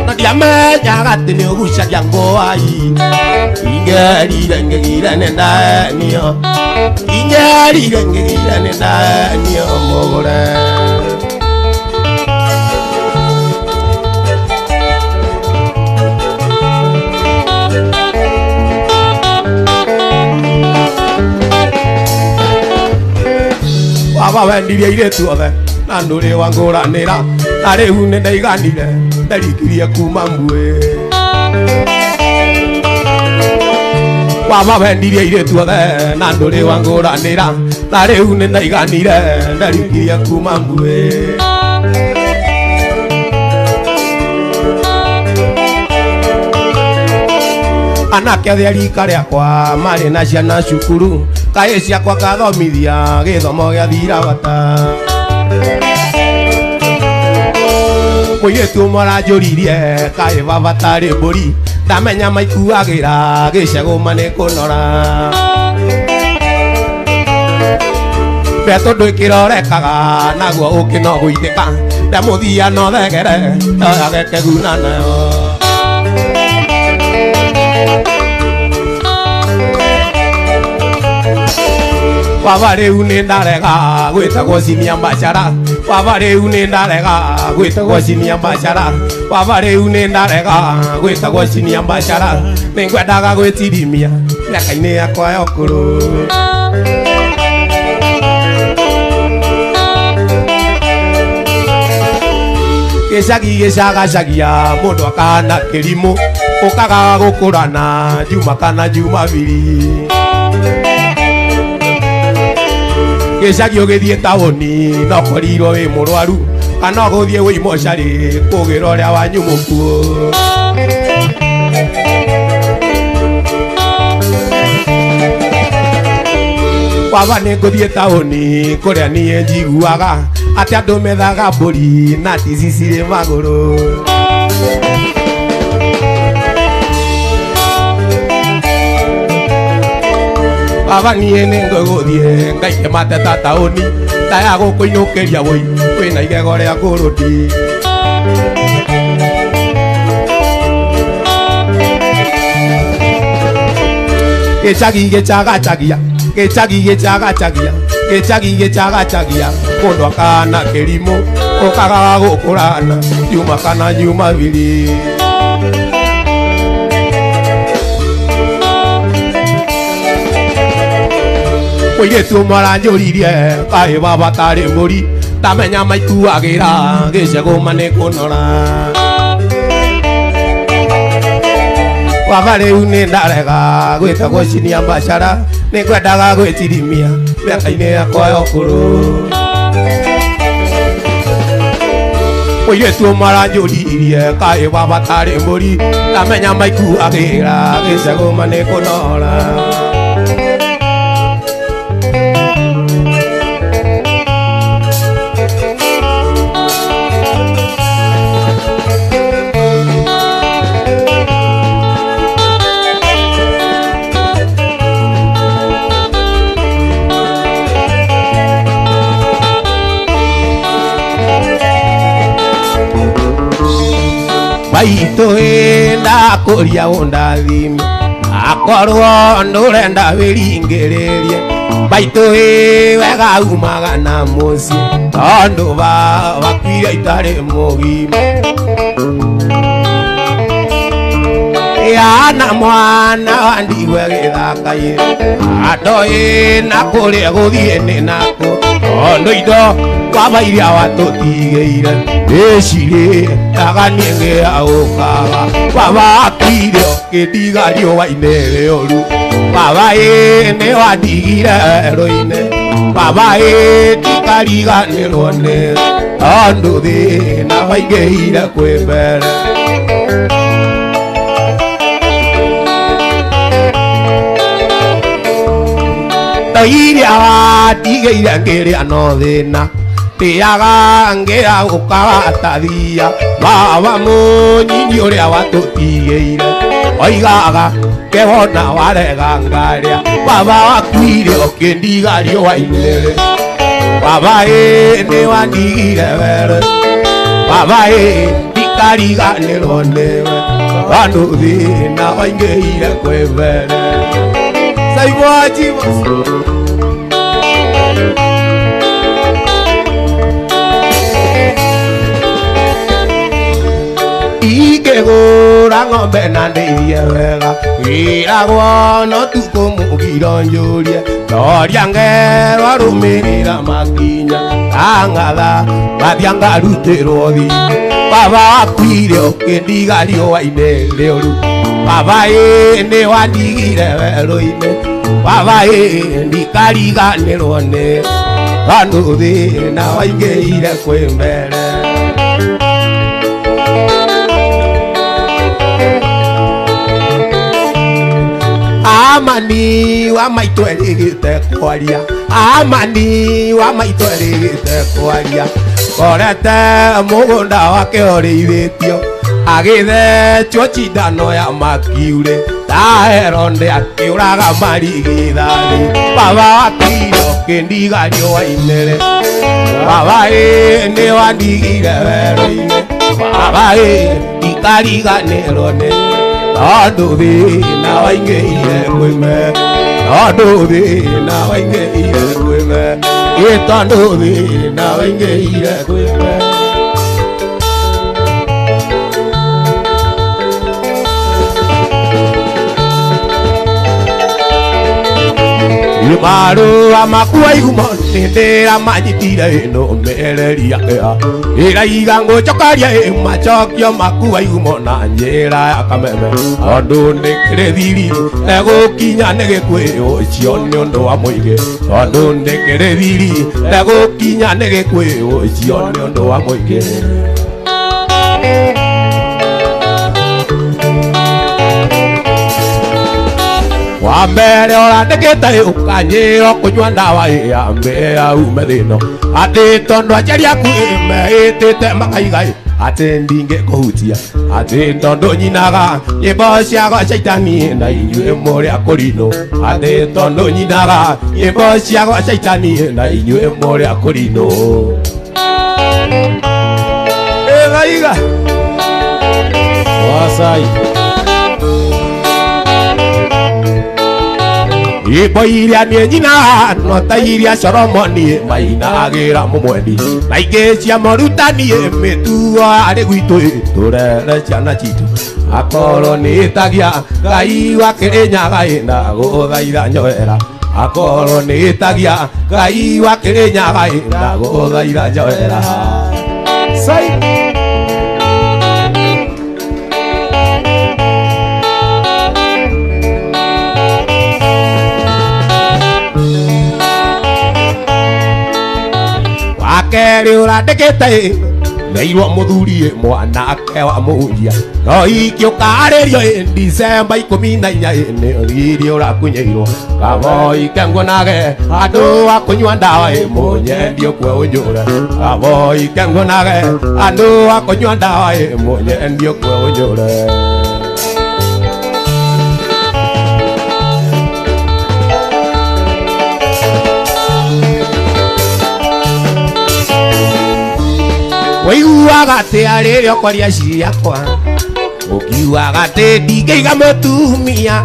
na ndiamenyaga atĩ nĩ ũgucagia ngũai ingerire ngĩgire nĩ ndaenio ingerire ngĩgire nĩ ndaenio mũgũre Baba wendirie airĩtu othe na ndũrĩ wangũranĩra na rĩu nĩ ndaiganire ndarikirie kuma mbuĩ Baba wendirie airĩtu othe na ndũrĩ wangũranĩra na rĩu nĩ ndaiganire ndarikirie kuma mbuĩ Anake othe a rika rĩakwa marĩ na ciana cukuru kaĩ ciakwa ngathomithia gĩthomo gĩathira bata Mũirĩtu ũmwe aranjũririe kaĩ baba tarĩ mbũri ndamenya maikuagĩra gĩcegũ ma nĩ kũnora Betũ ndwĩkĩrorekaga naguo ũkĩ no gũitĩka ndamũthia no thegere oyage kĩguna nayo Baba rĩu nĩ ndarega gwĩtagwo cinia mbacara Baba rĩu nĩ ndarega gwĩtagwo cinia mbacara Baba rĩu nĩ ndarega gwĩtagwo cinia mbacara nĩngwendaga gwĩtirimia mĩaka-inĩ yakwa ya ũkũrũ Gĩcagi gĩcagacagia mũndũ akahana kĩrimũ ũkaga gũkũrana Juma kana Jumabiri Gĩcagi ũgĩthiĩ taũni no korirwo wĩ mũrwaru kana ũgũthiĩ wĩ mocarĩ kũgĩra ũrĩa wanyu mũkuũ Baba nĩ ngũthiĩ taũni kũrĩa niĩ njiguaga atĩ andũ methaga mbũri na tici cirĩ magũrũ. Baba niĩ nĩ ngũgũthiĩ ngaike mateta taũni taya gũkũinũkĩria wũi kwĩna igego rĩa ngũrũndi. Gĩcagi gĩcagacagia gĩcagi gĩcagacagia gĩcagi gĩcagacagia mũndũ akana kĩrimũ ũkaga gũkũrana juma kana jumabiri. Mũirĩtu ũmwe aranjũririe kaĩ baba tarĩ mbũri ndamenya maikuagĩra gĩcegũ nĩ kũnora. Baba rĩu nĩ ndarega gwĩtagwo cinia mbacara nĩ ngwendaga gwĩtirimia mĩaka-inĩ yakwa ya ũkũrũ. Mũirĩtu ũmwe aranjũririe kaĩ baba tarĩ mbũri ndamenya maikuagĩra gĩcegũ nĩ kũnora. Maitũ ndakũria ũndathime akorwo ndũrenda wĩringĩrĩrie maitũ wega umaga na mũciĩ tondũ bakuire itarĩ mũgima. Yana mwana wa ndigwa gĩthaka-inĩ andoĩ na kũrĩa gũthiĩ nĩ nakũ tondũ indo baba iria watũtigĩire ĩcirĩ ndaganie ngĩaũkaga baba akuire ũkĩndiga riũa-inĩ rĩũru baba ĩ nĩ wandigire werũ-inĩ baba ĩ ndikariganĩrwo nĩ tondũ thĩna waingĩhire kwĩ mbere. Iria watigĩire ngĩrĩa no thĩna ndĩaga ngĩaũkaga tathia baba mũnyinyi ũrĩa watũtigĩire oigaga kewona warega ngarĩa baba wakuire ũkĩndiga riũa-inĩ baba ĩ nĩ wandigire werũ baba ĩ ndikariganĩrwo nĩwe tondũ thĩna waingĩhire kwĩ mbere. Ingĩgũra ng'ombe na ndĩithie wega wĩragwo no tukũ mũgiro njũrie ndoria ngerwa rũmĩrĩra makinya ndang'atha ngathiĩ ngarutĩrwo thi baba wakuire ũkĩndiga riũa-inĩ rĩũru baba ĩ nĩ wandigire werũ-inĩ baba ĩ ndikariganĩrwo nĩ tondũ thĩna waingĩhire kwĩ mbere. Amani wa maitũ erĩgĩte kwaria amani wa maitũ erĩgĩte kwaria korete mũgũnda wake ũrĩithĩtio agĩthecwo cindano ya makiurĩ ndaheronde akĩũraga marigithathi baba wakuire ũkĩndiga riũa-inĩ baba ĩ nĩ wandigire werũ-inĩ baba ĩ ndikariganĩrwo nĩ tondũ thĩna waingĩhire kwĩ me tondũ thĩna waingĩhire kwĩ me ĩ tondũ thĩna waingĩhire kwĩ me. Marũa makua igumo nĩndĩra manyitire ĩno mereria kĩa ĩraiga ngũcokaria ĩ macokio makua igumo na njĩra ya kameme tondũ nĩ kĩrĩ thiri negũkinya nĩ gĩkuĩ ũcio nĩ ũndũ wa mũingĩ tondũ nĩ kĩrĩ thiri negũkinya nĩ gĩkuĩ ũcio nĩ ũndũ wa mũingĩ. Wa Wa mbere ũrandĩkĩte ũkanyĩra kũnyua ndawa ya mbere ume thĩno atĩ tondũ aciari aku meĩtĩte makaiga atĩ ndingĩkũhutia atĩ tondũ nyinaga nyĩmbo cia caitani na inyuĩ mũrĩ akũrinũ atĩ tondũ nyinaga nyĩmbo cia caitani na inyuĩ mũrĩ akũrinũ ĩgaiga Wasai nyĩmbo iria niĩ nyinaga no ta iria Solomoni mainagĩra mũmwendi na ingĩ cia morutani mĩtugo arĩ gwitũ tũrere ciana citũ akorwo nĩ ĩtagia Ngai wa Kĩrĩnyaga na gũthaitha njohera akorwo nĩ ĩtagia Ngai wa Kĩrĩnyaga na gũthaitha njohera Sai Wakerĩ ũrandĩkĩte neirwo mũthuri mwanake wa mũhunjia no ikĩũkarĩrio Disemba 14 nĩ ũthirie ũrakunyĩirwo kaboi kenguonage andũ a kũnyua ndawa mũnyendi ũkue ũnjũre kaboi kenguonage andũ a kũnyua ndawa mũnyendi ũkue ũnjũre Waiguaga atĩ rĩrĩa ũkwaria ciakwa ũkiugaga atĩ ndingĩiga mũtumia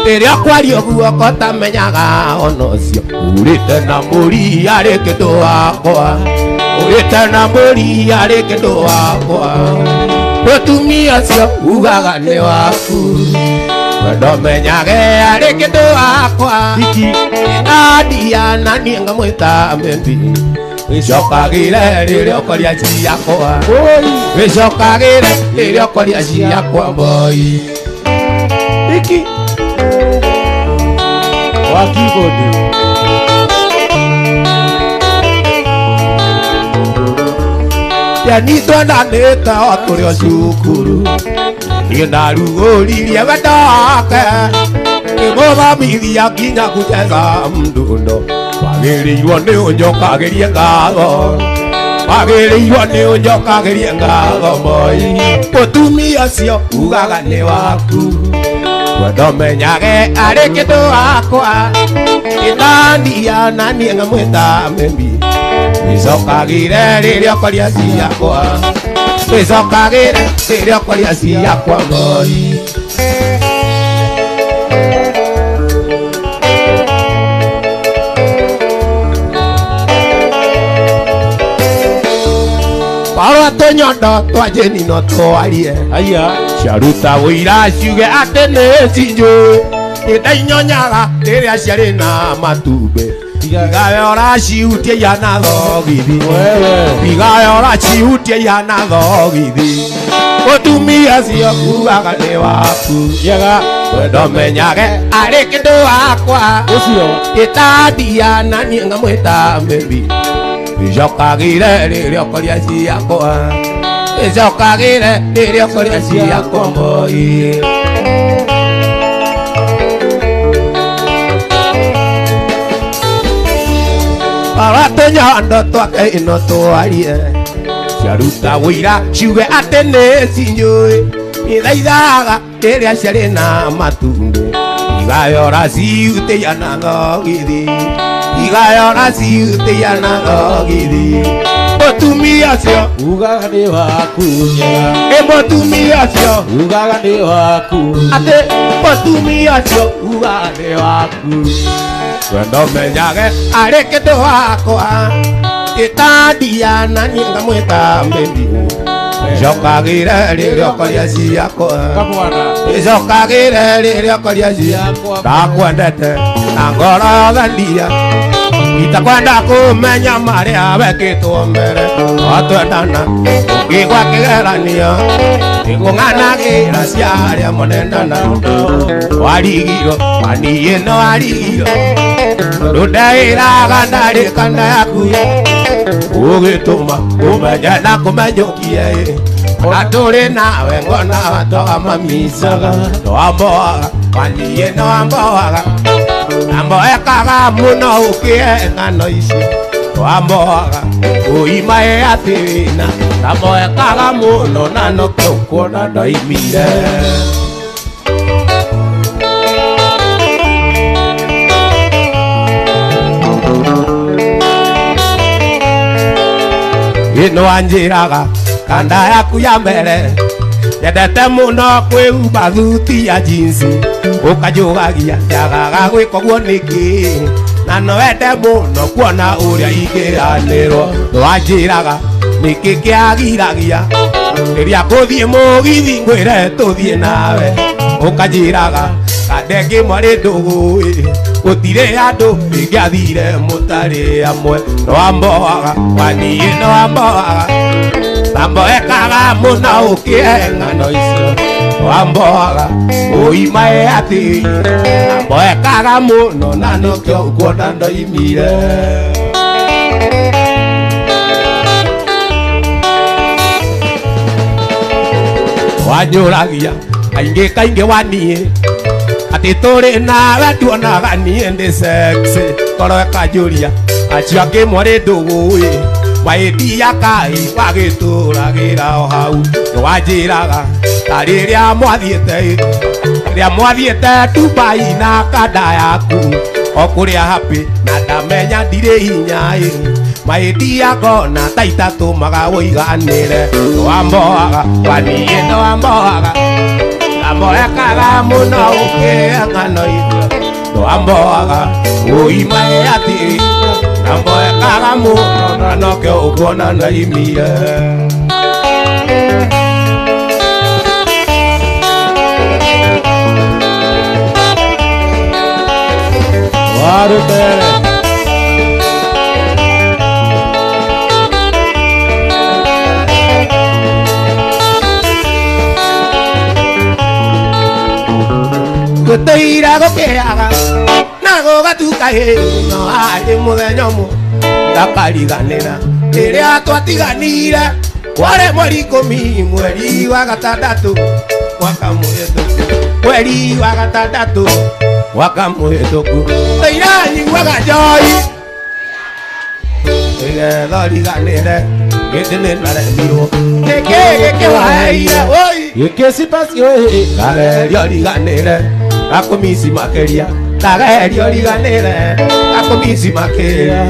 rĩrĩa ũkwaria ũguo kotamenyaga ona ũcio urĩte na mũri arĩ kĩndũ wakwa urĩte na mũri arĩ kĩndũ wakwa mũtumia ũcio ugaga nĩ waku wendomenyage arĩ kĩndũ wakwa ndandia na niĩ ngamwĩta mĩmbi wĩcokagĩre rĩrĩa ũkwaria ciakwa wĩcokagĩre rĩrĩa ũkwaria ciakwa boy Iki wa keyboard Yani twendanĩte o tũrĩ o cukuru niĩ ndarugũririe wendo wake ngĩmũthomithia nginya kucheza mdundo wagĩrĩirwo nĩ ũnjokagĩrie ngatho wagĩrĩirwo nĩ ũnjokagĩrie ngatho boy mũtumia ũcio ugaga nĩ waku wendomenyage arĩ kĩndũ wakwa gĩtandia na niĩ ngamwĩta mĩmbi wĩcokagĩre rĩrĩa ũkwaria ciakwa wĩcokagĩre rĩrĩa ũkwaria ciakwa boy Parwa tũnyondo twa njĩni no twarie aya ciaruta wũira ciuge atĩ nĩ cinjũĩ nĩ ndainyonyaga rĩrĩa ciarĩ na matumbĩ tigawe ũracihutia ihana thogithi wewe tigawe ũracihutia ihana thogithi mũtumia ũcio ugaga nĩ waku yaga wendomenyage arĩ kĩndũ wakwa ũcio gĩtandia na niĩ ngamwĩta mĩmbi wĩcokagĩre rĩrĩa ũkwaria ciakwa wĩcokagĩre rĩrĩa ũkwaria ciakwa boy Parwa tũnyondo twake ĩno twarie ciaruta wũira ciuge atĩ nĩ cinjũĩ nĩthaithaga rĩrĩa ciarĩ na matumbĩ igayora ciutĩia na thogithi igayora ciutĩia na thogithi mũtumia ũcio ugaga nĩ waku nyaga ĩ mũtumia ũcio ugaga nĩ waku atĩ mũtumia ũcio ugaga nĩ waku wendomenyage arĩ kĩndũ wakwa gĩtandia na niĩ ngamwĩta mĩmbi wĩcokagĩre rĩrĩa ũkwaria ciakwa kamwana wĩcokagĩre rĩrĩa ũkwaria ciakwa ndakwendete na ngoro yothe ndia itakwenda kũmenya marĩa wekĩtwo mbere twatwendana ũkĩgwa kĩgeranio nĩkũng'anagĩra cia arĩa monendana warigirwo waniĩ no warigirwo tondũ ndeĩraga ndarĩ kanda yaku ũgĩtũma ũmenye na kũmenyũkie ona tũrĩ nawe ngona twamamicaga twamboaga Waniĩ no amboaga amboekaga mũno ũkĩe ng'ano icio wamboaga ũimae atĩ wĩna amboekaga mũno na nokĩo ũkuona ndoimire. Ĩno wanjĩraga kanda yaku ya mbere nyendete mũno kwĩhumba thuti ya jeans ũkanjũgagia njagaga gwĩka ũguo nĩkĩ na no wende mũno kuona ũrĩa ingĩranĩrwo nĩwanjĩraga nĩkĩ kĩagiragia rĩrĩa ngũthiĩ mũgithi ngwĩre tũthiĩ nawe ũkanjĩraga kanda ĩngĩ mwarĩ ndũgũ gũtirĩ andũ ingĩathire mũtarĩ amwe nĩwamboaga waniĩ nĩwamboaga amboekaga mũno ũkĩe ng'ano icio wamboaga ũimae atĩ amboekaga mũno na nokĩo ũkuona ndoimire. Wanjũragia kaingĩ kaingĩ waniĩ atĩ tũrĩ nawe nduonaga niĩ ndĩ sexy ngoro ĩkanjũria acio angĩ mwarĩ ndũgũ waendia kai wagĩtũragĩra o hau nĩwanjĩraga ta rĩrĩa mwathiĩte Dubai na kanda yaku o kũrĩa happy na ndamenya ndirĩ hinya maendia ngona ta itatũmaga ũiganĩre nĩwamboaga waniĩ nĩwamboaga amboekaga mũno ũkĩe ng'ano icio nĩwamboaga ũimae atĩ amboekaga mũno na nokĩo ũkuona ndoimire. Warutere gũtũira gũkĩaga na gũgatuka no arĩ mũthenya ũmwe ndakariganĩra rĩrĩa twatiganire kwarĩ mweri ikũmi mweri wa gatandatũ mwaka mũhĩtũku mweri wa gatandatũ mwaka mũhĩtũku tũira nyuaga njohi nĩgetha ũriganĩre gĩthĩ nĩnaremirwo nĩkĩ gĩkĩwaheire oi gĩkĩ cipacio ndageria ũriganĩre gakũmici makĩria ndageria ũriganĩre gakũmici makĩria.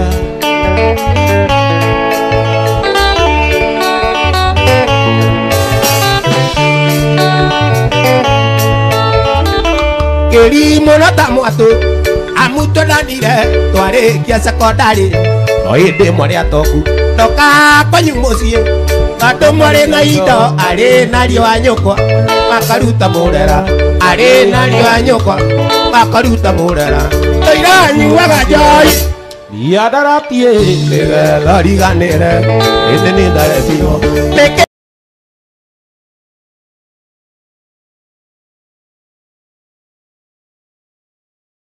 Kĩrimũ no ta mwatũ amu twendanire twarĩkia cekondarĩ no hĩndĩ mwarĩ atoku ndoka kwanyu mũciĩ tondũ mwarĩ na indo arĩ nario a nyũkwa makaruta mũrera arĩ nario a nyũkwa makaruta mũrera tũira nyuaga njohi miandarati nĩgetha riganĩre ĩndĩ nĩ ndaremirwo.